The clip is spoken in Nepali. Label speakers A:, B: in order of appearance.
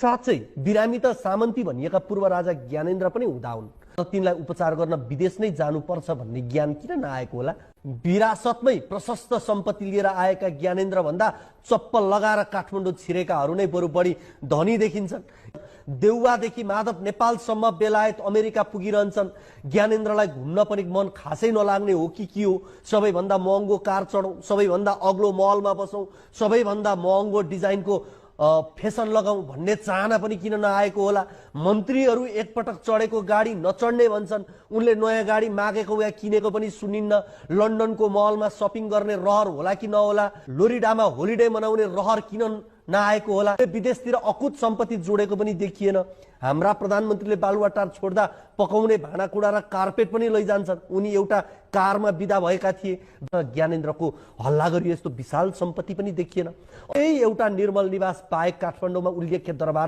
A: साँच्चै बिरामी त सामन्ती भनिएका पूर्व राजा ज्ञानेन्द्र पनि हुँदा हुन्, तर तिनलाई उपचार गर्न विदेश नै जानुपर्छ भन्ने ज्ञान किन नआएको होला? विरासतमै प्रशस्त सम्पत्ति लिएर आएका ज्ञानेन्द्र भन्दा चप्पल लगाएर काठमाडौँ छिरेकाहरू नै बरु बढी धनी देखिन्छन्। देउवादेखि माधव नेपालसम्म बेलायत अमेरिका पुगिरहन्छन्। ज्ञानेन्द्रलाई घुम्न पनि मन खासै नलाग्ने हो कि के हो? सबैभन्दा महँगो कार चढौँ, सबैभन्दा अग्लो महलमा बसौँ, सबैभन्दा महँगो डिजाइनको फेसन लगाउँ भन्ने चाहना पनि किन नआएको होला? मन्त्रीहरू एकपटक चढेको गाडी नचढ्ने भन्छन्। उनले नयाँ गाडी मागेको या किनेको पनि सुनिन्न। लन्डनको महलमा सपिङ गर्ने रहर होला कि नहोला? फ्लोरिडामा होलिडे मनाउने रहर किन नआएको होला? विदेशतिर अकुत सम्पत्ति जोडेको पनि देखिएन। हाम्रा प्रधानमन्त्रीले बालुवाटार छोड्दा पकाउने भाँडाकुँडा र कार्पेट पनि लैजान्छन्। उनी एउटा कारमा बिदा भएका थिए। ज्ञानेन्द्रको हल्ला गरी यस्तो विशाल सम्पत्ति पनि देखिएन। यही एउटा निर्मल निवास बाहेक काठमाडौँमा उल्लेख्य दरबार